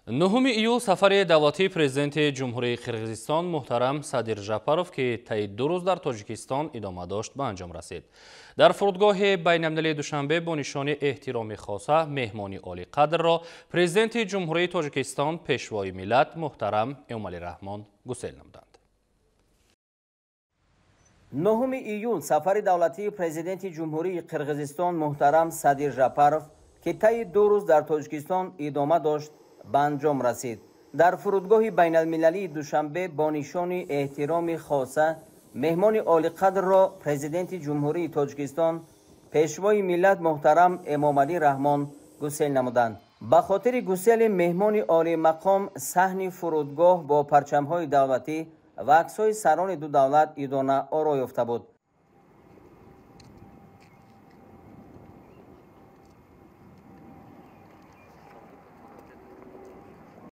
9 июл сафари давлатии президенти Ҷумҳурии Қирғизистон муҳтарам Садир Жапаров, ки таи 2 рӯз дар Тоҷикистон идома дошт, ба анҷом расид. Дар фурудгоҳи байналмилалии Душанбе бо нишони эҳтироми хоса меҳмони олиқадрро президенти Ҷумҳурии Тоҷикистон, пешвои миллат муҳтарам Эмомалӣ Раҳмон гусел намуданд. 9 июл сафари давлатии президенти Ҷумҳурии Қирғизистон муҳтарам Садир Жапаров, ки таи 2 рӯз дар Тоҷикистон идома дошт, ба анҷом расид. Дар фурудгоҳи байналмилалии Душанбе бо нишони эҳтироми хоса меҳмони олиқадрро президенти Ҷумҳурии Тоҷикистон, пешвои миллат муҳтарам Эмомалӣ Раҳмон гусел намуданд. Ба хотири гусели меҳмони олимақом саҳни фурудгоҳ бо парчамҳои давлатӣ ва аксҳои сарони ду давлат идона оро ёфта буд.